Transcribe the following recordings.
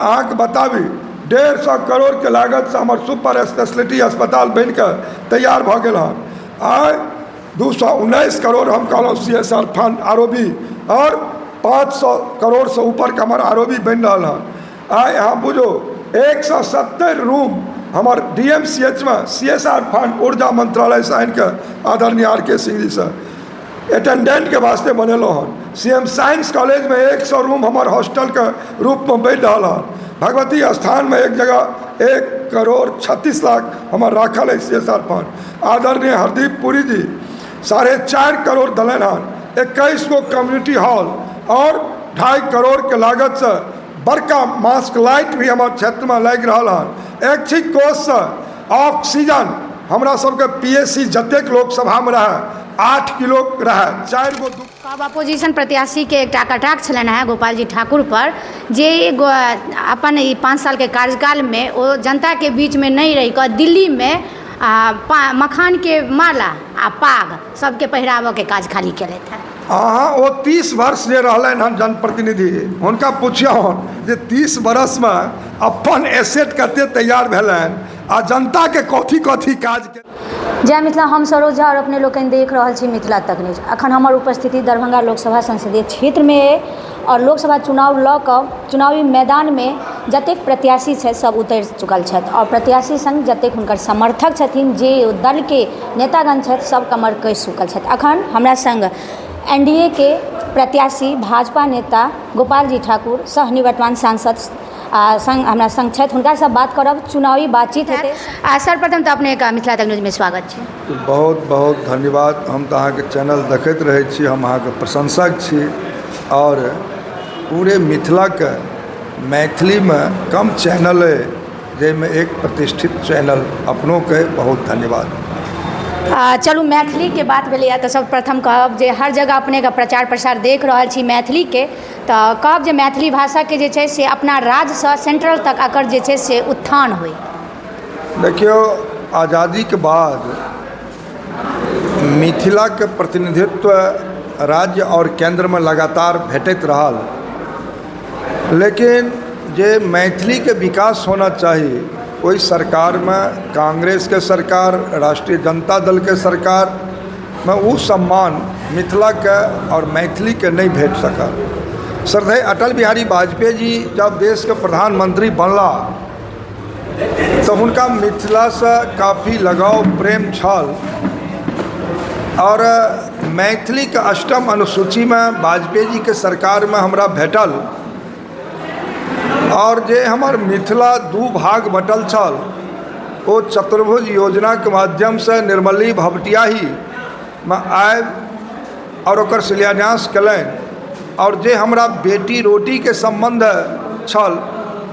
अहाँके बताबी, 150 करोड़के लागतसँ हमर सुपर स्पेशलिटी अस्पताल बनिकऽ तैयार भऽ गेल हँ। आइ 219 करोड़ हम कहलहुँ CSR fund ROB, आओर 500 करोड़सँ ऊपरके हमर ROB बनि रहल हँ। आइ अहाँ बुझू, 170 रूम हमर DMCH मे CSR fund ऊर्जा मंत्रालयसँ आनिकऽ आदरणीय आर.के. सिंह जीसँ अटेंडेंटके वास्ते बनेलहुँ हँ। CM science कॉलेजमे 100 रूम हमर हॉस्टलके रूपमे बनि रहल हँ। भगवती स्थानमे एक जगह 1 करोड़ 36 लाख हमर राखल अछि CSR fund. आदरणीय हरदीप पुरी जी 4.5 करोड़ देलनि हँ, 21 गो कम्युनिटी हॉल आओर 2.5 करोड़के लागतसँ बड़का मास्क लाइट भी हमर क्षेत्रमे लागि रहल हँ। ऐच्छिक कोषसँ ऑक्सीजन हमरा सबके PAC जतेक लोकसभामे रहए, 8 किलो रहए, चारि गो। कहब, अपोजिशन प्रत्याशीके एकटा कटाक्ष छलनि हेँ गोपालजी ठाकुर पर जे अपन ई 5 सालके कार्यकालमे ओ जनताके बीचमे नहि रहि कऽ दिल्लीमे मखानके माला आ पाग सबके पहिराबऽके काज खाली केलथि हेँ। अहाँ ओ 30 वर्ष जे रहलनि हन जनप्रतिनिधि, हुनका पुछियौन जे 30 वर्षमे अपन एसेट कते तैयार भेलनि आ जनताके कथी कथी काज। जय मिथिला, हम सरोज झा और अपने लोकनि देख रहल छी मिथिला तक न्यूज। अखन हमर उपस्थिति दरभंगा लोकसभा संसदीय क्षेत्रमे अइ और लोकसभा चुनाव लऽ कऽ चुनावी मैदानमे जतेक प्रत्याशी छथि, सब उतरि चुकल छथि और प्रत्याशी सङ्ग जतेक हुनकर समर्थक छथिन, जे दलके नेतागण छथि, सब कमर कसि चुकल छथि। अखन हमरा सङ्ग NDA के प्रत्याशी, भाजपा नेता गोपालजी ठाकुर, सह निवर्तमान सांसद आ सङ्ग हमरा सङ्ग छथि। हुनकासँ बात करब, चुनावी बातचीत हेतै। आ सर्वप्रथम तऽ अपनेके मिथिला तक न्यूजमे स्वागत छै। बहुत बहुत धन्यवाद। हम तऽ अहाँके चैनल देखैत रहै छी, हम अहाँके प्रशंसक छी आओर पूरे मिथिलाके मैथिलीमे कम चैनल अइ, जाहिमे एक प्रतिष्ठित चैनल अपनोके। बहुत धन्यवाद। चलू, मैथिलीके बात भेलैए तऽ सर्वप्रथम कहब जे हर जगह अपनेके प्रचार प्रसार देख रहल छी मैथिलीके। तऽ कहब जे मैथिली भाषाके जे छै से अपना राज्यसँ सेन्ट्रल तक एकर जे छै से उत्थान होइ। देखियौ, आजादीके बाद मिथिलाके प्रतिनिधित्व राज्य आओर केन्द्रमे लगातार भेटैत रहल, लेकिन जे मैथिलीके विकास होना चाही, ओहि सरकारमे, कांग्रेसके सरकार, राष्ट्रीय जनता दलके सरकारमे ओ सम्मान मिथिलाके आओर मैथिलीके नहि भेट सकल। श्रद्धेय अटल बिहारी वाजपेयी जी जब देशके प्रधानमंत्री बनला तऽ हुनका मिथिलासँ काफी लगाव, प्रेम छल आओर मैथिलीके अष्टम अनुसूचीमे वाजपेयी जीके सरकारमे हमरा भेटल। आओर जे हमर मिथिला दू भाग बँटल छल, ओ चतुर्भुज योजनाके माध्यमसँ निर्मली भपटियाहीमे आबि आओर ओकर शिलान्यास केलनि। आओर जे हमरा बेटी रोटीके सम्बन्ध छल,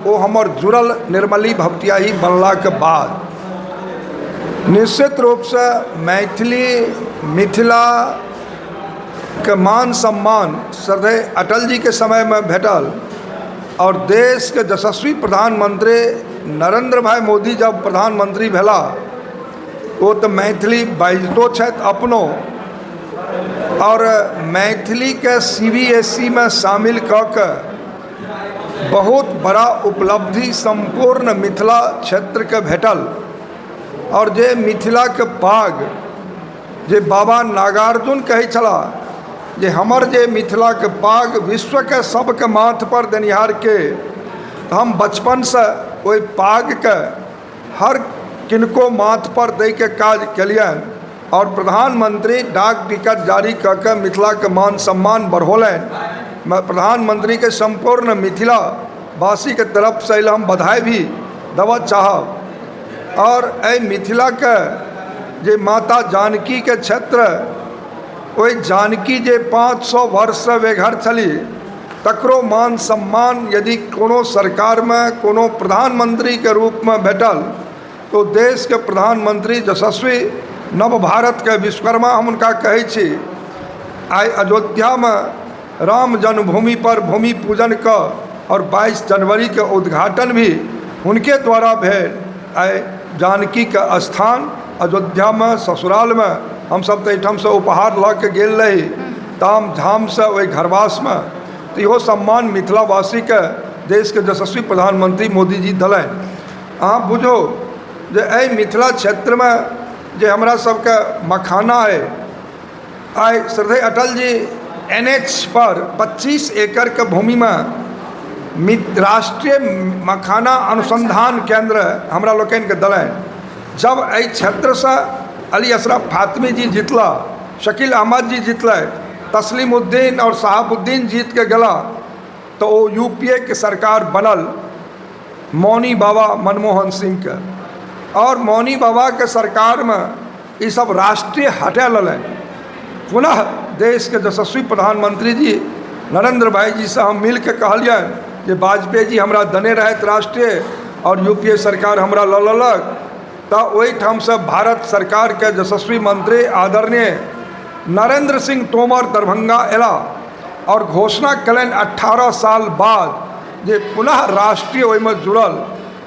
ओ हमर जुड़ल निर्मली भपटियाही बनलाके बाद। निश्चित रूपसँ मैथिली, मिथिलाके मान सम्मान श्रद्धेय अटल जीके समयमे भेटल आओर देशके यशस्वी प्रधानमंत्री नरेन्द्र भाई मोदी जब प्रधानमंत्री भेला, ओ तऽ मैथिली बाजितो छथि अपनो आओर मैथिलीके CBSE मे शामिल कऽ के बहुत बड़ा उपलब्धि सम्पूर्ण मिथिला क्षेत्रके भेटल। आओर जे मिथिलाके पाग, जे बाबा नागार्जुन कहै छलाह जे हमर जे मिथिलाके पाग विश्वके सबके माथपर देनिहारके, तऽ हम बचपनसँ ओहि पागके हर किनको माथपर दैके काज केलियनि। आओर प्रधानमंत्री डाक टिकट जारी कऽ के मिथिलाके मान सम्मान बढ़ौलनि। प्रधानमंत्रीके सम्पूर्ण मिथिलावासीके तरफसँ एहि लए हम बधाई भी देबऽ चाहब। आओर एहि मिथिलाके जे माता जानकीके क्षेत्र, ओहि जानकी जे 500 वर्षसँ बेघर छलीह, तकरो मान सम्मान यदि कोनो सरकारमे, कोनो प्रधानमंत्रीके रूपमे भेटल, तऽ देशके प्रधानमंत्री यशस्वी, नव भारतके विश्वकर्मा हम हुनका कहै छी, आइ अयोध्यामे राम जन्मभूमिपर भूमि पूजन कऽ आओर 22 जनवरीके उद्घाटन भी हुनके द्वारा भेल। आइ जानकीके स्थान अयोध्यामे, ससुरालमे हमसभ तऽ एहिठामसँ उपहार लऽ के गेल रही ताम झामसँ ओहि घरवासमे, तऽ इहो सम्मान मिथिलावासीके देशके यशस्वी प्रधानमंत्री मोदी जी देलनि। अहाँ बुझू जे एहि मिथिला क्षेत्रमे जे हमरा सबके मखाना अइ, आइ श्रद्धेय अटल जी एन एच पर 25 एकड़के भूमिमे राष्ट्रीय मखाना अनुसन्धान केन्द्र हमरा लोकनिके देलनि। जब एहि क्षेत्रसँ अली अशरफ फातमी जी जितला, शकील अहमद जी जितलथि, तस्लीमुद्दीन आओर शहाबुद्दीन जीतके गेला, तऽ ओ यू पी ए के सरकार बनल मौनी बाबा मनमोहन सिंहके, आओर मौनी बाबाके सरकारमे ईसब राष्ट्रीय हटा लेलनि। पुनः देशके यशस्वी प्रधानमंत्री जी नरेन्द्र भाइजीसँ हम मिलके कहलियनि जे वाजपेयी जी हमरा देने रहथि राष्ट्रीय आओर यू पी ए सरकार हमरा लऽ लेलक। तऽ ओहिठामसँ भारत सरकारके यशस्वी मंत्री आदरणीय नरेन्द्र सिंह तोमर दरभंगा अयलाह आओर घोषणा कयलनि 18 साल बाद जे पुनः राष्ट्रीय ओहिमे जुड़ल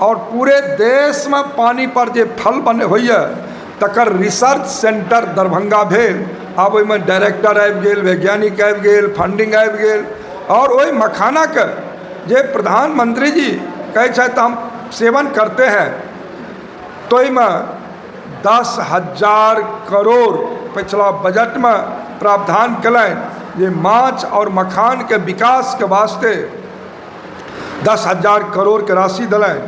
आओर पूरे देशमे पानिपर जे फल बन होइए तकर रिसर्च सेन्टर दरभंगा भेल। आब ओहिमे डायरेक्टर आबि गेल, वैज्ञानिक आबि गेल, फंडिंग आबि गेल आओर ओहि मखानाके जे प्रधानमंत्री जी कहै छथि हम सेवन करते हैं, ताहिमे 10,000 करोड़ पछिला बजटमे प्रावधान कयलनि जे माछ आओर मखानके विकासके वास्ते 10,000 करोड़के राशि देलनि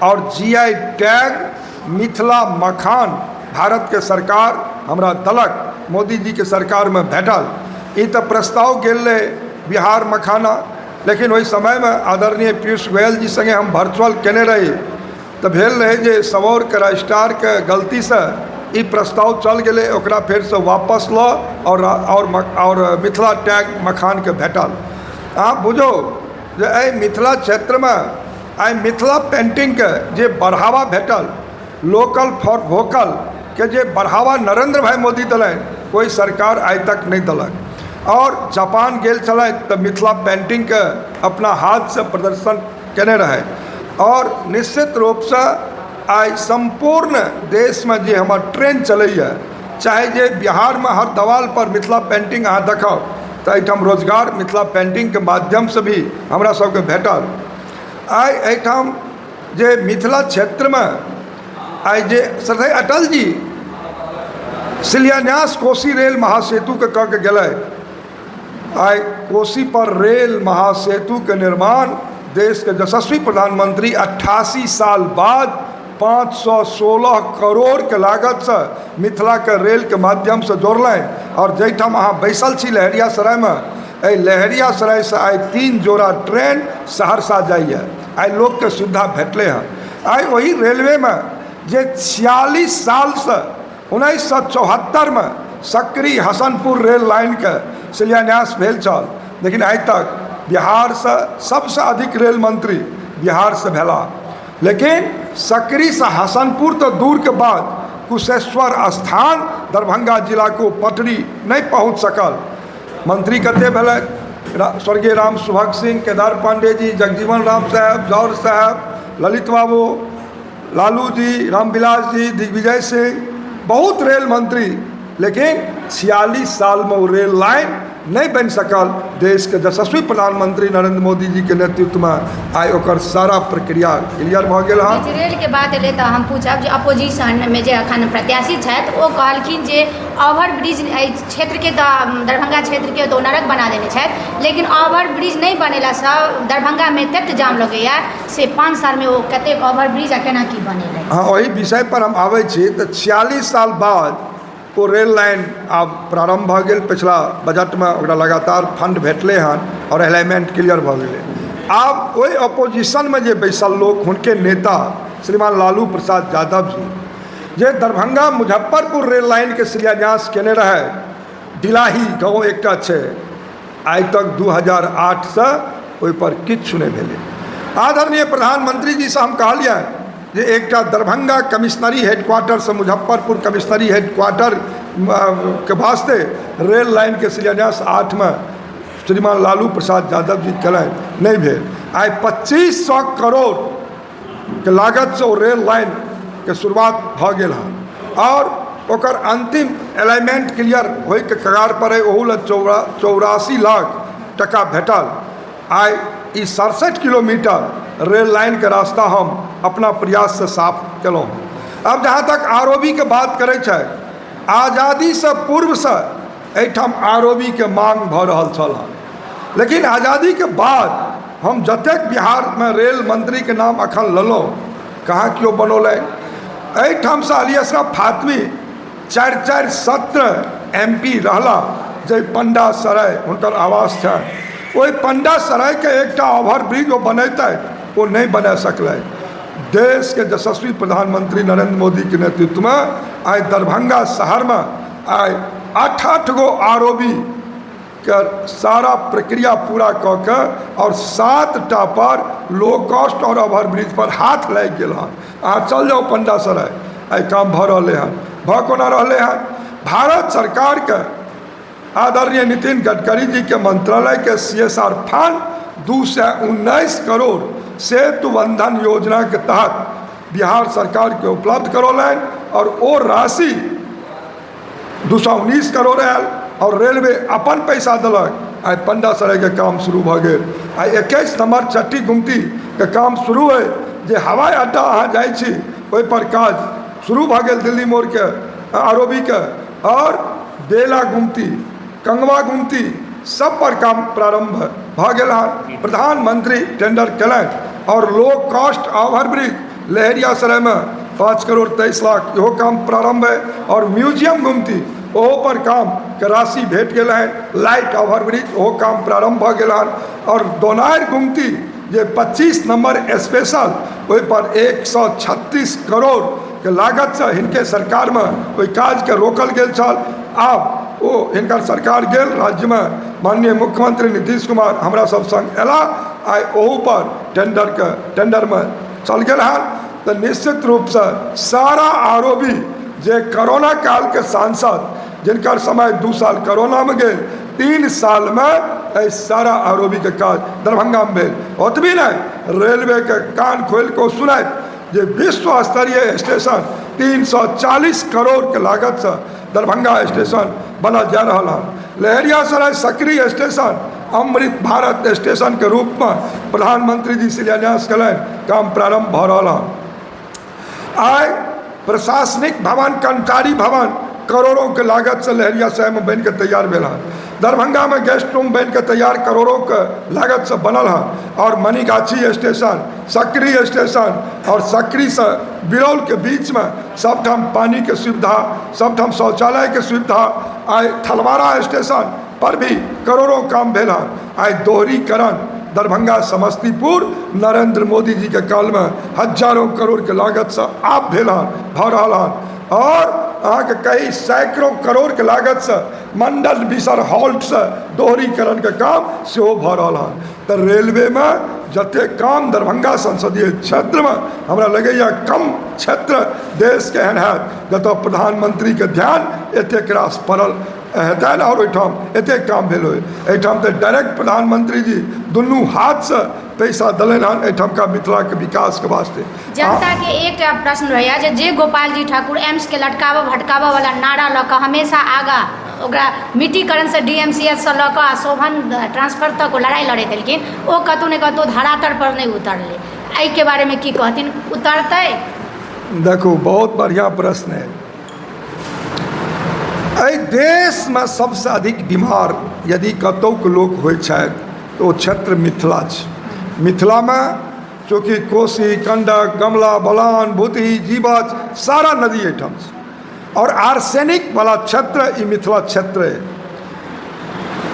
आओर जी I tag Mithila मखान भारतके सरकार हमरा देलक, मोदी जीके सरकारमे भेटल। ई तऽ प्रस्ताव गेल रहै बिहार मखाना, लेकिन ओहि समयमे आदरणीय पीयूष गोयल जी सङ्गे हम वर्चुअल कयने रही तऽ भेल रहै जे सबौरके रजिस्ट्रारके गलतीसँ ई प्रस्ताव चल गेलै, ओकरा फेरसँ वापस लऽ आओर मिथिला टैग मखानके भेटल। अहाँ बुझू जे एहि मिथिला क्षेत्रमे आइ मिथिला पेन्टिंगके जे बढ़ावा भेटल, लोकल फॉर वोकलके जे बढ़ावा नरेन्द्र भाइ मोदी देलनि, कोइ सरकार आइ तक नहि देलक। आओर जापान गेल छलथि तऽ मिथिला पेन्टिंगके अपना हाथसँ प्रदर्शन कयने रहथि आओर निश्चित रूपसँ आइ सम्पूर्ण देशमे जे हमर ट्रेन चलैए, चाहे जे बिहारमे हर देवालपर मिथिला पेन्टिंग अहाँ देखब तऽ एहिठाम रोजगार मिथिला पेन्टिंगके माध्यमसँ भी हमरा सबके भेटल। आइ एहिठाम जे मिथिला क्षेत्रमे आइ जे श्रद्धेय अटल जी शिलान्यास कोशी रेल महासेतुके कऽ के गेलथि, आइ कोशी पर रेल महासेतुके निर्माण देशके यशस्वी प्रधानमंत्री 88 साल बाद 516 करोड़के लागतसँ मिथिलाके रेलके माध्यमसँ जोड़लनि। आओर जाहिठाम अहाँ बैसल छी लहेरियासरायमे, एहि लहेरियासरायसँ आइ 3 जोड़ा ट्रेन सहरसा जाइए, आइ लोकके सुविधा भेटलै हँ। आइ ओहि रेलवेमे जे 46 सालसँ 1974में सकरी हसनपुर रेल लाइनके शिलान्यास भेल छल, लेकिन आइ तक बिहारसँ सबसँ अधिक रेल मंत्री बिहारसँ भेलाह, लेकिन सकरीसँ हसनपुर तऽ दूरके बात, कुशेश्वर स्थान दरभंगा जिलाके ओ पटरी नहि पहुँच सकल। मंत्री कते भेलथि, स्वर्गीय राम सुभग सिंह, केदार पांडे जी, जगजीवन राम साहेब, जॉर्ज साहेब, ललित बाबू, लालू जी, रामविलास जी, दिग्विजय सिंह, बहुत रेल मंत्री, लेकिन 46 सालमे ओ रेल लाइन नहि बनि सकल। देशके यशस्वी प्रधानमंत्री नरेंद्र मोदी जीके नेतृत्वमे आइ ओकर सारा प्रक्रिया क्लियर भऽ गेल हँ। रेलके बात एलै तऽ हम पूछब जे अपोजिशनमे जे एखन प्रत्याशी छथि ओ कहलखिन जे ओवर ब्रिज एहि क्षेत्रके तऽ दरभंगा क्षेत्रके तऽ ओ नरक बना देने छथि, लेकिन ओवर ब्रिज नहि बनेलासँ दरभंगामे ततेक जाम लगैए से 5 सालमे ओ कतेक ओवर ब्रिज आ केना की बनेलथि। हँ, ओहि विषयपर हम आबै छी। तऽ 46 साल बाद ओ रेल लाइन आब प्रारम्भ भऽ गेल, पछिला बजटमे ओकरा लगातार फंड भेटलै हन आओर अलाइनमेंट क्लियर भऽ गेलै। आब ओहि अपोजिशनमे जे बैसल लोक, हुनके नेता श्रीमान लालू प्रसाद यादव जी, जे दरभंगा मुजफ्फरपुर रेल लाइनके शिलान्यास कयने रहै, डिलाही गाँव एकटा छै, आइ तक 2008सँ ओहिपर किछु नहि भेलै। आदरणीय प्रधानमंत्री जीसँ हम कहलियनि जे एकटा दरभंगा कमिश्नरी हेडक्वार्टरसँ मुजफ्फरपुर कमिश्नरी हेडक्वार्टर के वास्ते रेल लाइनके शिलान्यास 8मे श्रीमान लालू प्रसाद यादव जी कयलनि, नहि भेल। आइ 2500 करोड़के लागतसँ ओ रेल लाइनके शुरुआत भऽ गेल हँ आओर ओकर अन्तिम अलाइनमेंट क्लियर होइके कगारपर अइ, ओहू लए 84 लाख टका भेटल। आइ ई 67 किलोमीटर रेल लाइनके रास्ता हम अपना प्रयाससँ साफ केलहुँ। आब जहाँ तक ROB के बात करै छै, आजादीसँ पूर्वसँ एहिठाम ROB के मांग भऽ रहल छल हँ, लेकिन आजादीके बाद हम जतेक बिहारमे रेल मंत्रीके नाम एखन लेलहुँ, कहाँ केओ बनौलनि। एहिठामसँ अली अशरफ फातमी 4-4 सत्र MP रहला, जाहि पंडा सराय हुनकर आवास छनि, ओहि पंडा सरायके एकटा ओवरब्रिज ओ बनेतै, ओ नहि बना सकलै। देशके यशस्वी प्रधानमंत्री नरेंद्र मोदीके नेतृत्वमे आइ दरभंगा शहरमे आइ 8-8 गो ROB के सारा प्रक्रिया पूरा कऽ के और 7टा पर लो कॉस्ट और ओवरब्रिज पर हाथ लागि गेल हँ। अहाँ चल जाउ पंडा सराय, आइ काम भऽ रहलै हँ। भऽ कोना रहलै हँ? भारत सरकारके आदरणीय नितिन गडकरी जी के मंत्रालय के CSR fund 219 crore Setu Bandhan योजना के तहत बिहार सरकार के उपलब्ध करौलनि और ओ राशि 219 करोड़ आयल और रेलवे अपन पैसा देलक। आइ पंडा सरायके काम शुरू भऽ गेल। आइ 21 नंबर चट्टी गुमती के काम शुरू अइ, जे हवाई अड्डा अहाँ जाइ छी ओहिपर काज शुरू भऽ गेल दिल्ली मोड़के ROB के, और बेला गुमती, कंगवा गुमती सब पर काम प्रारंभ भऽ गेल हँ। प्रधानमंत्री टेंडर केलनि और लो कॉस्ट ओवरब्रिज लहेरियासरायमे 5 करोड़ 23 लाख इहो काम प्रारंभ है, और म्यूजियम गुमती ओहो पर काम के राशि भेट गेल हँ। लाइट ओवरब्रिज ओहो काम प्रारंभ भऽ गेल हँ। और दोनारि गुमती जे 25 नंबर स्पेशल ओहि पर 136 करोड़ के लागतसँ हिनके सरकारमे ओहि काजके रोकल गेल छल। आब ओ हिनकर सरकार गेल राज्यमे, माननीय मुख्यमंत्री नीतीश कुमार हमरा सब संग अयलाह, आइ ओहू पर टेंडरमे चल गेल हँ। तऽ निश्चित रूपसँ सारा ROB जे कोरोना कालके सांसद जिनकर समय 2 साल कोरोनामे गेल, 3 सालमे एहि सारा ROB के काज दरभंगामे भेल। ओतबी नहि, रेलवेके कान खोलि कऽ सुनैत जे विश्व स्तरीय स्टेशन 340 करोड़ के लागतसँ दरभंगा स्टेशन बनल जा रहल हँ। लहेरियासराय सकरी स्टेशन अमृत भारत स्टेशन के रूपमे प्रधानमंत्री जी शिलान्यास केलनि, काम प्रारंभ भऽ रहल हँ। आइ प्रशासनिक भवन, कर्मचारी भवन करोड़ों के लागतसँ लहेरियासरायमे बनिके तैयार भेल हँ। दरभंगामे गेस्ट रूम बनिके तैयार करोड़ों के लागतसँ बनल हँ। और मनीगाछी स्टेशन, सकरी स्टेशन और सकरीसँ बिरौलके बीचमे सबठाम पानीके सुविधा, सबठाम शौचालयके सुविधा। आइ थलवारा स्टेशन पर भी करोड़ों काम भेल हँ। आइ दोहरीकरण दरभंगा समस्तीपुर नरेंद्र मोदी जी के कालमे हजारों करोड़ के लागतसँ आब भेल हँ, भऽ रहल हँ। और अहाँके कई सैकड़ों करोड़ के लागतसँ मंडल बिसर हॉल्टसँ दोहरीकरणके काम सेहो भऽ रहल हँ। तऽ रेलवेमे जतेक काम दरभंगा संसदीय क्षेत्रमे हमरा लगैए कम क्षेत्र देशके एहन हैत जतऽ प्रधानमंत्रीके ध्यान एतेक रास पड़ल हेतनि और ओहिठाम एतेक काम भेल होइ। एहिठाम तऽ डायरेक्ट प्रधानमंत्री जी दुनू हाथसँ पैसा देलनि हन एहिठामका मिथिलाके विकासके वास्ते। जनता के एकटा प्रश्न रहैया जे गोपाल जी ठाकुर एम्स के लटकाबऽ भटकाबऽ वाला नारा लऽ कऽ हमेशा आगाँ ओकरा मिट्टीकरण से DMCH सँ लऽ कऽ आ शोभन ट्रांसफर तक ओ लड़ाइ लड़ैत एलखिन, ओ कतहु ने कतहु धरातल पर नहि उतरलै, एहिके बारेमे की कहथिन, उतरतै? देखू, बहुत बढ़िआँ प्रश्न अइ। एहि देशमे सबसँ अधिक बीमार यदि कतहुके लोक होइ छथि तऽ ओ क्षेत्र मिथिला छै। मिथिलामे चूँकि कोसी, गण्डक, कमला, बलान, भूतही, जीवछ सारा नदी एहिठाम छै और आर्सेनिक वाला क्षेत्र ई मिथिला क्षेत्र अइ।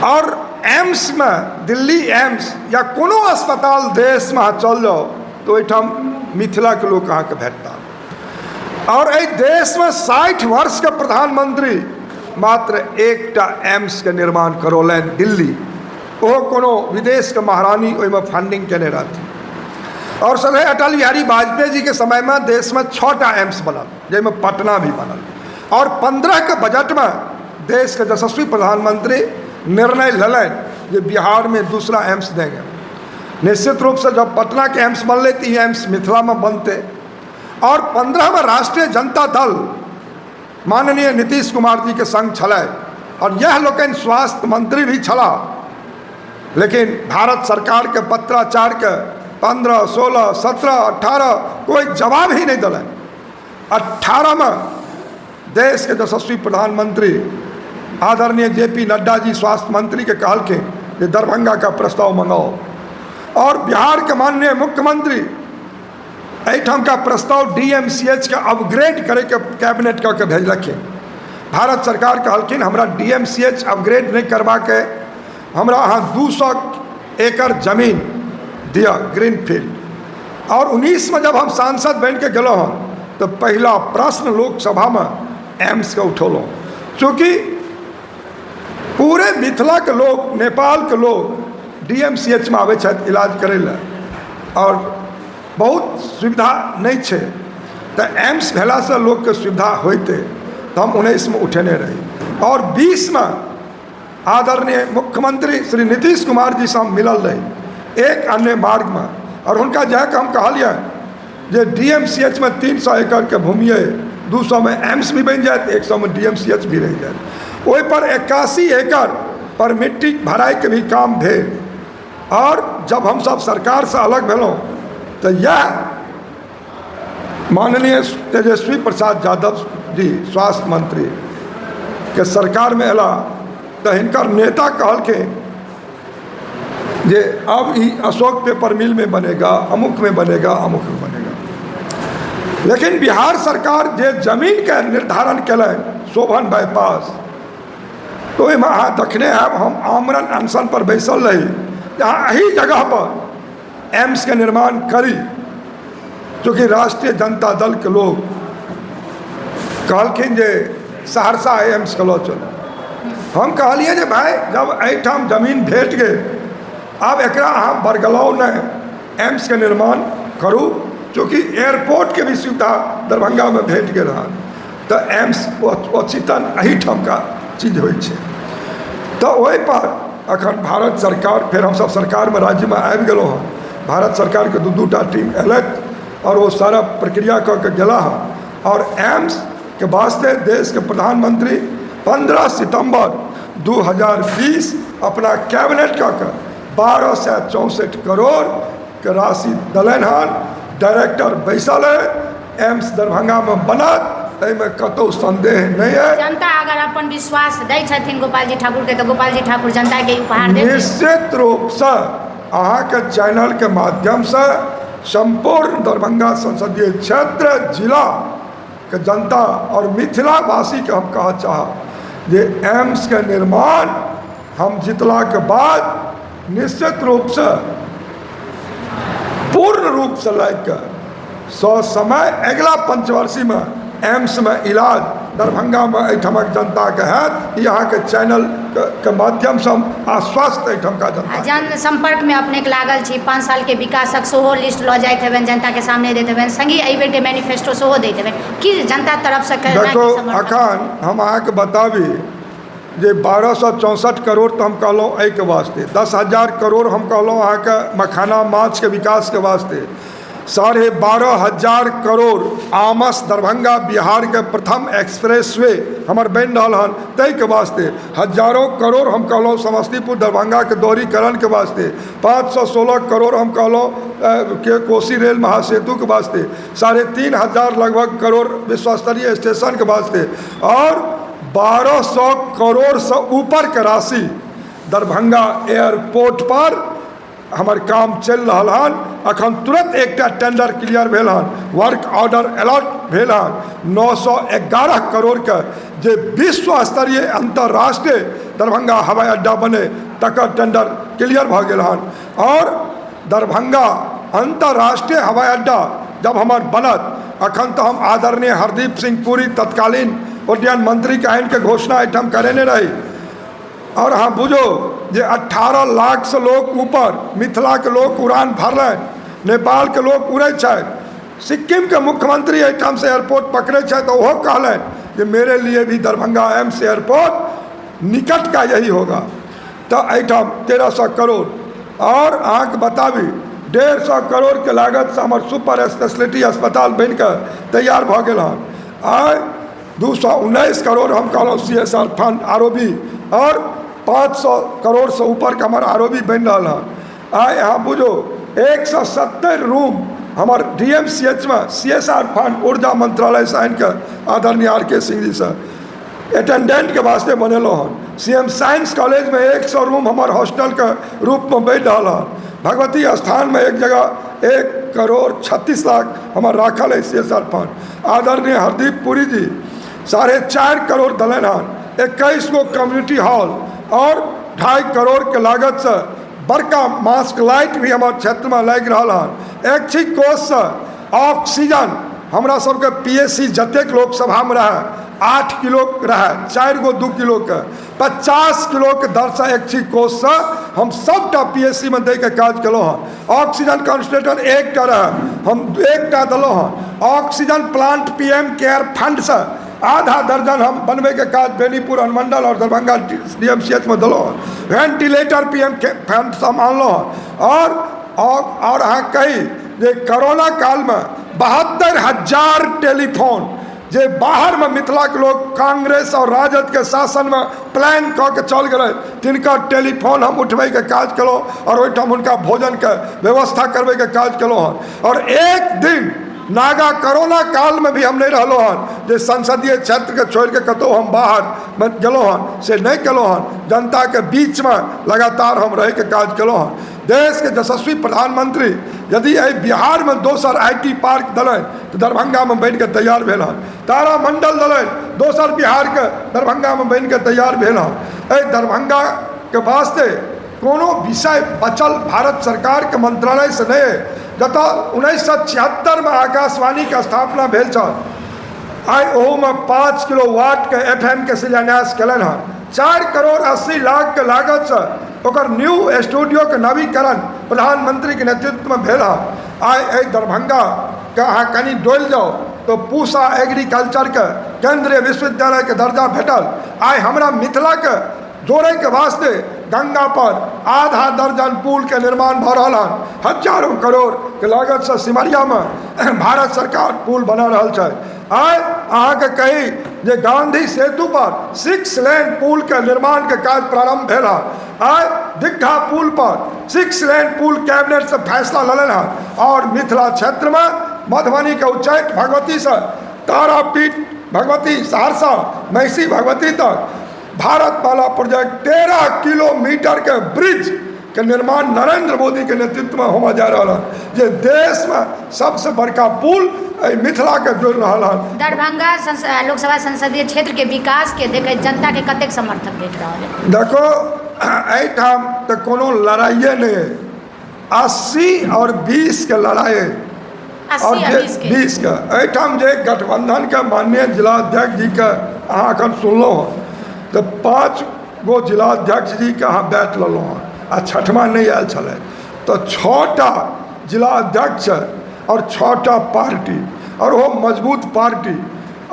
और एम्समे, दिल्ली एम्स या कोनो अस्पताल देशमे अहाँ चल जाउ तऽ ओहिठाम मिथिलाके लोक अहाँके भेटता। और एहि देशमे 60 वर्षके प्रधानमंत्री मात्र एकटा एम्सके निर्माण करौलनि दिल्ली, ओहो कोनो विदेशके महारानी ओहिमे फंडिंग केने रहथिन। और सदैव अटल बिहारी वाजपेयी जीके समयमे देशमे 6टा एम्स बनल, जाहिमे पटना भी बनल। और 15 के बजटमे देशके यशस्वी प्रधानमंत्री निर्णय लेलनि जे बिहारमे दूसरा एम्स देंगे। निश्चित रूपसँ जब पटनाके एम्स बनलै तऽ ई एम्स मिथिलामे बनतै। और 15मे राष्ट्रीय जनता दल माननीय नीतीश कुमार जी के संग छलथि और यह लोकनि स्वास्थ्य मंत्री भी छलाह। लेकिन भारत सरकारके पत्राचारके 15, 16, 17, 18 कोइ जवाब ही नहि देलनि। 18मे देशके यशस्वी प्रधानमंत्री आदरणीय जे.पी. नड्डा जी स्वास्थ्य मंत्री के कहलखिन जे दरभंगा का प्रस्ताव मंगाओ, और बिहार के माननीय मुख्यमंत्री एहिठाम का प्रस्ताव DMCH के अपग्रेड करैके कैबिनेट कऽ के भेजलखिन। भारत सरकार कहलखिन हमरा DMCH upgrade नहि करबाके, हमरा अहाँ 200 एकड़ जमीन दिअ ग्रीन फील्ड। और 19 में जब हम सांसद बनि के गेलहुँ हँ तऽ पहिला प्रश्न लोकसभामे एम्सके उठौलहुँ। चूँकि पूरे मिथिलाके लोक, नेपालके लोक DMCH मे आबै छथि इलाज करै लए और बहुत सुविधा नहि छै, तऽ एम्स भेलासँ लोकके सुविधा होइतै, तऽ हम 19मे उठेने रही। और 20मे आदरणीय मुख्यमंत्री श्री नीतीश कुमार जीसँ हम मिलल रही एक अन्य मार्गमे, और हुनका जाके हम कहलियनि जे DMCH मे 300 एकड़के भूमि अइ, 200मे एम्स भी बनि जायत, 100मे DMCH भी रहि जायत। ओहिपर 81 एकड़ पर मिट्टी भराइके भी काम भेल। और जब हमसब सरकारसँ अलग भेलहुँ तऽ इएह माननीय तेजस्वी प्रसाद यादव जी स्वास्थ्य मंत्री के सरकारमे अयला तऽ हिनकर नेता कहलखिन जे अब ई अशोक पेपर मिल में बनेगा, अमुक में बनेगा, अमुक में बनेगा। लेकिन बिहार सरकार जे जमीनके निर्धारण केलनि शोभन बाईपास, तऽ ओहिमे अहाँ देखने हैब हम आमरण अनशन पर बैसल रही जे अहाँ एहि जगह पर एम्सके निर्माण करी। चूँकि राष्ट्रीय जनता दलके लोक कहलखिन जे सहरसा एम्सके लऽ चलू, हम कहलियै जे भाय जब एहिठाम जमीन भेट गेल आब एकरा अहाँ बरगलाउ नहि, एम्सके निर्माण करू। चूँकि एयरपोर्टके भी सुविधा दरभंगामे भेट गेल हँ, तऽ एम्स औचितन एहिठामका चीज होइ छै। तऽ ओहिपर अखन भारत सरकार, फेर हमसब सरकारमे राज्यमे आबि गेलहुँ हँ, भारत सरकारके 2-2 टा टीम एलथि और ओ सारा प्रक्रिया कऽ के गेला हँ। और एम्सके वास्ते देशके प्रधानमंत्री 15 सितम्बर 2020 अपना कैबिनेट कऽ के 1264 करोड़ के राशि देलनि हन। डायरेक्टर बैसल अइ, एम्स दरभंगामे बनत, एहिमे कतहु संदेह नहि अइ। जनता अगर अपन विश्वास दै छथिन गोपालजी ठाकुरके तऽ गोपालजी ठाकुर जनताके उपहार देथिन। निश्चित रूपसँ अहाँके चैनलके माध्यमसँ सम्पूर्ण दरभंगा संसदीय क्षेत्र जिलाके जनता और मिथिलावासीके हम कहऽ चाहब जे एम्सके निर्माण हम जितलाके बाद निश्चित रूपसँ पूर्ण रूपसँ लागिके ससमय अगिला पंचवर्षीमे एम्समे इलाज दरभंगामे एहिठामक जनताके हैत। ई अहाँके चैनलके माध्यमसँ हम आश्वस्त एहिठामका जनता। जन सम्पर्कमे अपनेके लागल छी, 5 सालके विकासक सेहो लिस्ट लऽ जाइत हेबनि, जनताके सामने दैत हेबनि, संगे एहि बेरके मैनिफेस्टो सेहो दैत हेबनि, की जनता तरफसँ देखो अखन हम अहाँके बताबी जे 1264 करोड़ तऽ हम कहलहुँ एहिके वास्ते, 10,000 करोड़ हम कहलहुँ अहाँके मखाना माछके विकासके वास्ते, 12,500 करोड़ आमस दरभंगा बिहारके प्रथम एक्सप्रेसवे हमर बनि रहल हन ताहिके वास्ते, हजारों करोड़ हम कहलहुँ समस्तीपुर दरभंगाके दोहरीकरणके वास्ते, 516 करोड़ हम कहलहुँ के कोसी रेल महासेतुके वास्ते, 3,500 लगभग करोड़ विश्वस्तरीय स्टेशनके वास्ते, और 1200 करोड़सँ ऊपरके राशि दरभंगा एयरपोर्ट पर हमर काम चलि रहल हन। अखन तुरंत एकटा टेंडर क्लियर भेल हन, वर्क ऑर्डर अलॉट भेल हन 911 करोड़ के, जे विश्व स्तरीय अंतर्राष्ट्रीय दरभंगा हवाई अड्डा बने तकर टेंडर क्लियर भऽ गेल हन। और दरभंगा अंतर्राष्ट्रीय हवाई अड्डा जब हमर बनत, अखन तऽ हम आदरणीय हरदीप सिंह पुरी तत्कालीन उड्डयन मंत्रीके आनिके घोषणा एहिठाम करेने रही। और अहाँ बुझो जे 18 लाखसँ लोक ऊपर मिथिलाके लोक उड़ान भरलनि, नेपालके लोक उड़ै छथि, सिक्किमके मुख्यमंत्री एहिठामसँ एयरपोर्ट पकड़ै छथि, ओहो कहलनि जे मेरे लिए भी दरभंगा एम्स एयरपोर्ट निकट का यही होगा। तऽ एहिठाम 1300 करोड़, और अहाँके बताबी 150 करोड़के लागतसँ हमर सुपर स्पेशलिटी अस्पताल बनिकऽ तैयार भऽ गेल हन। आइ 219 करोड़ हम कहलहुँ CSR fund ROB, और 500 करोड़सँ ऊपरके हमर आर ओ बी बनि रहल हँ। आइ अहाँ बुझू, 170 रूम हमर डीएमसीएचमे सीएसआर फंड ऊर्जा मंत्रालयसँ आनिकऽ आदरणीय आर.के. सिंह जीसँ अटेंडेंटके वास्ते बनेलहुँ हँ। सीएम साइंस कॉलेजमे 100 रूम हमर हॉस्टलके रूपमे बनि रहल हँ। भगवती स्थानमे एक जगह 1 करोड़ 36 लाख हमर राखल अछि सीएसआर फंड। आदरणीय हरदीप पुरी जी 4.5 करोड़ देलनि हँ, 21 गो कम्युनिटी हॉल आओर 2.5 करोड़के लागतसँ बड़का मास्क लाइट भी हमर क्षेत्रमे लागि रहल हँ। ऐच्छिक कोषसँ ऑक्सीजन हमरा सबके पीएचसी जतेक लोकसभामे रहए, 8 किलो रहए, चारि गो 2 किलोके, 50 किलोके दरसँ ऐच्छिक कोषसँ हम सभटा पीएचसीमे दैके काज केलहुँ हँ। ऑक्सीजन कॉन्सन्ट्रेटर एकटा रहए, हम एकटा देलहुँ हँ। ऑक्सीजन प्लांट पीएम केयर फंडसँ आधा दर्जन हम बनबैके काज बेनीपुर अनुमंडल आओर दरभंगा डीएमसीएचमे देलहुँ हँ। वेंटिलेटर पीएम फंडसँ हम आनलहुँ हँ। आओर अहाँ कही जे कोरोना कालमे 72,000 टेलीफोन जे बाहरमे मिथिलाके लोक कांग्रेस आओर राजदके शासनमे प्लान कऽ के चल गेलै, तिनकर टेलीफोन हम उठबैके काज केलहुँ आओर ओहिठाम हुनका भोजनके व्यवस्था करबैके काज केलहुँ हँ। आओर एक दिन नागा कोरोना कालमे भी हम नहि रहलहुँ हँ जे संसदीय क्षेत्रके छोड़िके कतहु हम बाहरमे गेलहुँ हँ, से नहि केलहुँ हँ। जनताके बीचमे लगातार हम रहैके काज केलहुँ हँ। देशके यशस्वी प्रधानमंत्री यदि एहि बिहारमे दोसर IT park देलनि तऽ दरभंगामे बनिके तैयार भेल हँ। तारामण्डल देलनि दोसर बिहारके, दरभंगामे बनिके तैयार भेल हँ। एहि दरभंगाके वास्ते कोनो विषय बचल भारत सरकारके मंत्रालयसँ नहि अइ। जतऽ 1976मे आकाशवाणीके स्थापना भेल छल, आइ ओहूमे 5 किलो वाटके एफएमके शिलान्यास केलनि हँ। 4 करोड़ 80 लाखके लागतसँ ओकर न्यू स्टूडियोके नवीकरण प्रधानमंत्रीके नेतृत्वमे भेल हँ। आइ एहि दरभंगाके अहाँ कनि डोलि जाउ तऽ पूसा एग्रीकल्चरके केन्द्रीय विश्वविद्यालयके दर्जा भेटल। आइ हमरा मिथिलाके जोड़ैके वास्ते गंगा पर आधा दर्जन पुलके निर्माण भऽ रहल हन। हजारो करोड़के लागतसँ सिमरियामे भारत सरकार पुल बना रहल छै। आइ अहाँके कही जे गांधी सेतु पर सिक्स लेन पुलके निर्माणके काज प्रारम्भ भेल हँ। आइ दीघा पुल पर सिक्स लेन पुल कैबिनेटसँ फैसला लेलनि हँ। आओर मिथिला क्षेत्रमे मधुबनीके उच्चैठ भगवतीसँ तारापीठ भगवती, सहरसा महिषी भगवती तक भारत माला प्रोजेक्ट 13 किलोमीटरके ब्रिज के निर्माण नरेंद्र मोदी के नेतृत्व में होमय जा रहल हन, जे देश में सबसे बड़का पुल एहि मिथिला के जोड़ि रहल हन। दरभंगा लोकसभा संसदीय क्षेत्रके विकासके देखैत जनताके कतेक समर्थन भेट रहल है? देखो, एहिठाम तऽ कोनो लड़ाइए नहि अइ। 80 आओर 20के लड़ाइ अइ आओर 80 आ जे 20 के। 20के। एहिठाम जे गठबन्धनके माननीय जिलाध्यक्ष जीके अहाँ एखन सुनलहुँ हँ, तऽ पाँच गो जिलाध्यक्ष जीके अहाँ बैट लेलहुँ हँ आ छठमा नहि आयल छलथि, तऽ छओटा जिलाध्यक्ष आओर छओटा पार्टी आओर ओहो मजबूत पार्टी,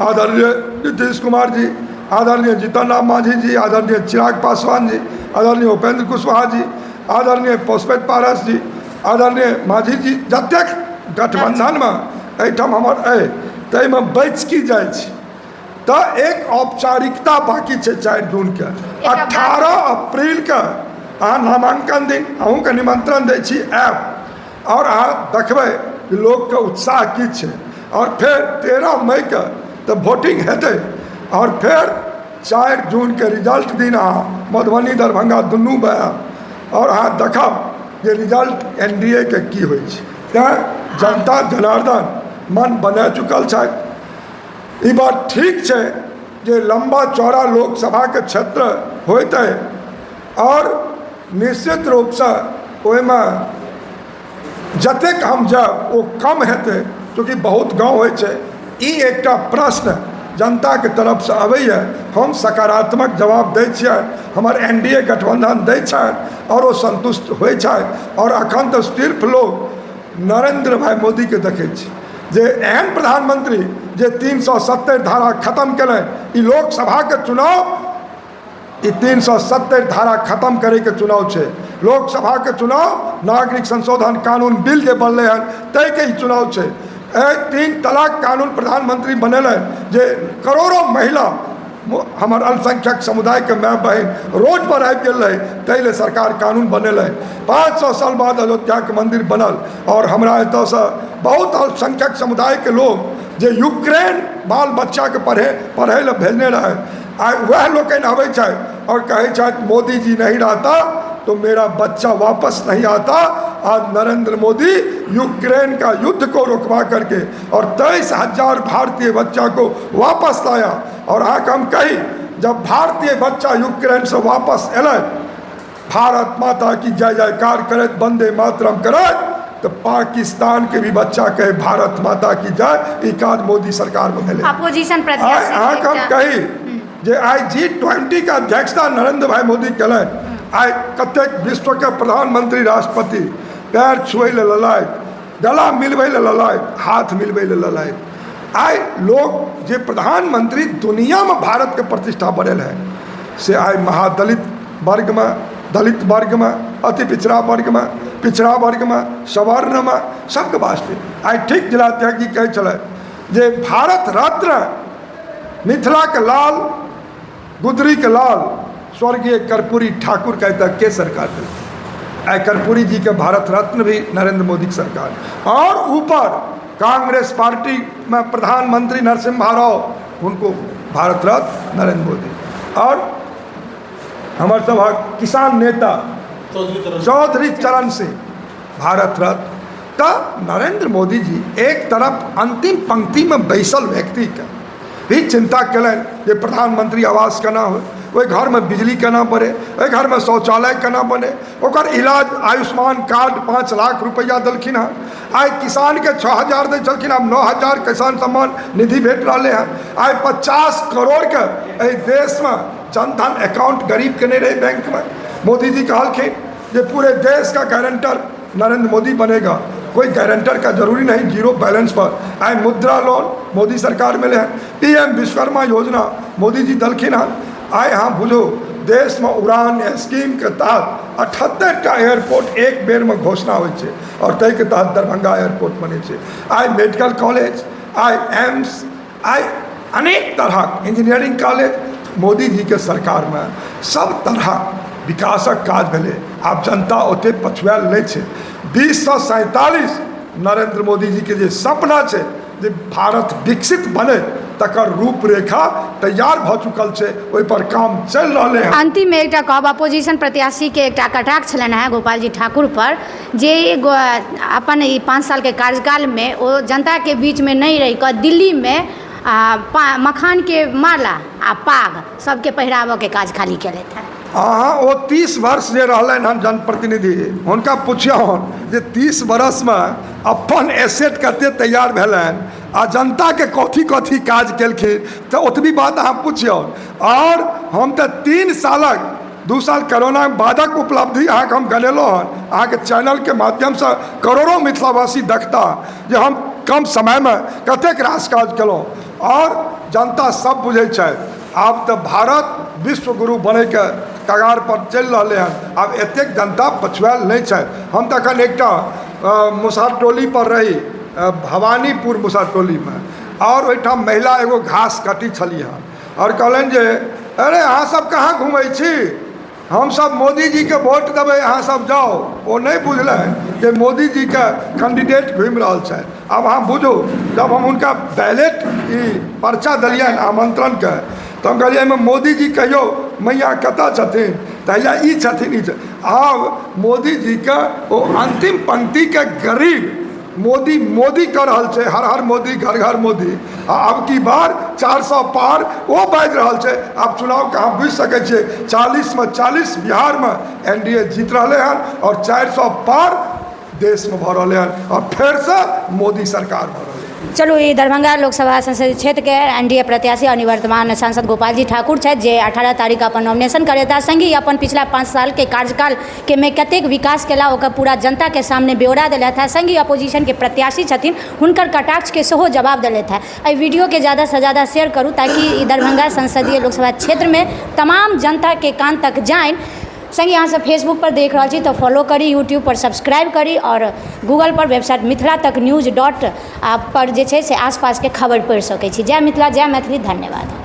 आदरणीय नीतीश कुमार जी, आदरणीय जीतन राम मांझी जी, आदरणीय चिराग पासवान जी, आदरणीय उपेंद्र कुशवाहा जी, आदरणीय पशुपति पारस जी, आदरणीय मांझी जी, जतेक गठबन्धनमे एहिठाम हमर अइ, ताहिमे बचि की जाइ छै? तऽ एक औपचारिकता बाँकी छै 4 जूनके। 18 अप्रीलके अहाँ नामाङ्कन दिन अहूँके निमन्त्रण दै छी, आयब आओर अहाँ देखबै जे लोकके उत्साह की छै। आओर फेर 13 मईके तऽ वोटिंग हेतै आओर फेर 4 जूनके रिजल्ट दिन अहाँ मधुबनी, दरभंगा दुनूमे आयब आओर अहाँ देखब जे रिजल्ट एनडीए के की होइ छै। तैँ जनता जनार्दन मन बना चुकल छथि। ई बात ठीक छै जे लम्बा चौड़ा लोकसभाके क्षेत्र होइत अइ आओर निश्चित रूपसँ ओहिमे जतेक हम जायब ओ कम हेतै, चूँकि बहुत गाँव होइ छै। ई एकटा प्रश्न जनताके तरफसँ अबैए, हम सकारात्मक जवाब दै छियनि, हमर एनडीए गठबन्धन दै छनि आओर ओ सन्तुष्ट होइ छथि। आओर एखन तऽ सिर्फ लोक नरेन्द्र भाइ मोदीके देखै छै जे एहन प्रधानमंत्री जे 370 धारा खतम केलनि। ई लोकसभाके चुनाव ई 370 धारा खतम करैके चुनाव छै। लोकसभाके चुनाव नागरिक संशोधन कानून बिल जे बनलै हन, ताहिके ई चुनाव छै। एहि तीन तलाक कानून प्रधानमंत्री बनेलनि जे करोड़ों महिला हमर अल्पसंख्यक समुदायके माय बहिन रोडपर आबि गेल रहै, ताहि लेल सरकार कानून बनेलनि। 500 साल बाद अयोध्याके मन्दिर बनल आओर हमरा एतऽसँ बहुत अल्पसंख्यक समुदायके लोक जे यूक्रेन बाल बच्चाके पढ़ै लए भेजने रहै, आइ वएह लोकनि अबै छथि आओर कहै छथि मोदी जी नहीं रहता तो मेरा बच्चा वापस नहीं आता। आज नरेंद्र मोदी यूक्रेन का युद्ध को रोकवा करके और 23,000 भारतीय बच्चा को वापस लाया। और अहाँके हम कही, जब भारतीय बच्चा यूक्रेन से वापस एलै, भारत माता की जय जयकार करैत वंदे मातरम करैत, तऽ पाकिस्तान के भी बच्चा कहे भारत माता की जय। ई काज मोदी सरकार में भेलै। अपोजिशन प्रत्याशी अहाँके हम कही जे आइ G20 के अध्यक्षता नरेंद्र भाई मोदी केलनि। आइ कतेक विश्वके प्रधानमंत्री राष्ट्रपति पैर छुए लए ललथि, गला मिलबै लए ललथि, हाथ मिलबै लए ललथि। आइ लोक जे प्रधानमंत्री दुनियामे भारतके प्रतिष्ठा बढ़ेल है, से आइ महादलित वर्गमे, दलित वर्गमे, अति पिछड़ा वर्गमे, पिछड़ा वर्गमे, सवर्णमे, सबके वास्ते आइ ठीक जिलाध्यक्ष जी कहै छलथि जे भारत रत्न मिथिलाके लाल, गुदरीके लाल स्वर्गीय कर्पूरी ठाकुर के तक के सरकार देलकै। आइ कर्पूरी जी के भारत रत्न भी नरेंद्र मोदी के सरकार। और ऊपर कांग्रेस पार्टी में प्रधानमंत्री नरसिम्हा राव, उनको भारत रत्न नरेंद्र मोदी। और हमर सभक किसान नेता चौधरी चरण सिंह भारत रत्न। तऽ नरेंद्र मोदी जी एक तरफ अंतिम पंक्ति में बैसल व्यक्तिके भी चिंता केलनि जे प्रधानमंत्री आवास केना होइ, ओहि घरमे बिजली केना पड़े, ओहि घरमे शौचालय केना बने, ओकर इलाज आयुष्मान कार्ड 5 लाख रुपैआ देलखिन हँ। आइ किसानके 6,000 दै छलखिन, आब 9,000 किसान सम्मान निधि भेट रहलै हँ। आइ 50 करोड़के एहि देशमे जनधन अकाउंट गरीबके नहि रहै बैंकमे। मोदी जी कहलखिन जे पूरे देश का गारंटर नरेंद्र मोदी बनेगा, कोई गारंटर का जरूरी नहीं, जीरो बैलेंस पर। आइ मुद्रा लोन मोदी सरकार मिले हैं, PM Vishwakarma योजना मोदी जी दलखिन हँ। आइ अहाँ बुझू देशमे उड़ान स्कीमके तहत 78टा एयरपोर्ट एक बेरमे घोषणा होइ छै और ताहिके तहत दरभंगा एयरपोर्ट बनै छै। आइ मेडिकल कॉलेज, आइ एम्स, आइ अनेक तरहक इंजीनियरिंग कॉलेज, मोदी जीके सरकारमे सब तरहक विकासक काज भेलै। आब जनता ओते पछुआयल नहि छै। 2047 नरेंद्र मोदी जीके जे सपना छै जे भारत विकसित बने, तकर रूपरेखा तैयार भऽ चुकल छै, ओहिपर काम चलि रहलै हँ। अंतिममे एकटा कहब, अपोजिशन प्रत्याशीके एकटा कटाक्ष छलनि हेँ गोपालजी ठाकुर पर जे अपन ई 5 सालके कार्यकालमे ओ जनताके बीचमे नहि रहि कऽ दिल्लीमे मखानके माला आ पाग सबके पहिराबऽके काज खाली केलथि हेँ। अहाँ ओ 30 वर्ष जे रहलनि हन जनप्रतिनिधि, हुनका पुछियौन जे 30 वर्षमे अपन एसेट कते तैयार भेलनि आ जनताके कथी कथी काज केलखिन, तऽ ओतबी बात अहाँ पुछियौन। और हम तऽ 3 सालक 2 साल कोरोना बादक उपलब्धि अहाँके हम गनेलहुँ हन। अहाँके चैनलके माध्यमसँ करोड़ों मिथिलावासी देखता जे हम कम समयमे कतेक रास काज केलहुँ। और जनता सब बुझै छथि, आब तऽ भारत विश्वगुरु बनैके कगार पर चलि रहलै हन। आब एतेक जनता पछुआयल नहि छथि। हम तऽ एखन एकटा मुसहर टोली पर रही, भवानीपुर मुसहर टोलीमे, और ओहिठाम महिला एगो घास कटी छलिह हन और कहलनि जे अरे अहाँ सब कहाँ घुमै छी, हमसब मोदी जीके वोट देबै, अहाँ सब जाउ। ओ नहि बुझलनि जे मोदी जीके कैंडिडेट घुमि रहल छथि। आब अहाँ बुझू, जब हम हुनका बैलेट ई पर्चा देलियनि आमंत्रणके, तऽ हम कहलियै एहिमे मोदी जी कहियौ मैया कतऽ छथिन, तऽ हैया ई छथिन ई छथिन। आब मोदी जीके ओ अंतिम पंक्तिके गरीब मोदी मोदी कऽ रहल छै, हर हर मोदी घर घर मोदी। आ अब की बार 400 पार ओ बाजि रहल छै। आब चुनावके अहाँ बुझि सकै छियै, 40 में 40 बिहारमे NDA जीत रहलै हन और 400 पार देशमे भऽ रहलै हन और फेरसँ मोदी सरकार भऽ रहलै। चलू, ई दरभंगा लोकसभा संसदीय क्षेत्रके NDA प्रत्याशी और निवर्तमान सांसद गोपालजी ठाकुर छथि, जे 18 तारीख अपन नॉमिनेशन करेता। संगहि अपन पिछला 5 सालके कार्यकाल के में कतेक विकास केला ओकर पूरा जनताके सामने ब्यौरा देलथि हँ। संगहि अपोजिशनके प्रत्याशी छथिन, हुनकर कटाक्षके सेहो जवाब देलथि हँ। एहि वीडियोके ज़्यादासँ ज़्यादा शेयर करू ताकि ई दरभंगा संसदीय लोकसभा क्षेत्रमे तमाम जनताके कान तक जानि। संगे अहाँ सब फेसबुक पर देख रहल छी तऽ फॉलो करी, यूट्यूब पर सब्सक्राइब करी और गूगल पर वेबसाइट मिथिला तक न्यूज डॉट पर जे छै से आसपासके खबर पढ़ि सकै छी। जय मिथिला, जय मैथिली, धन्यवाद।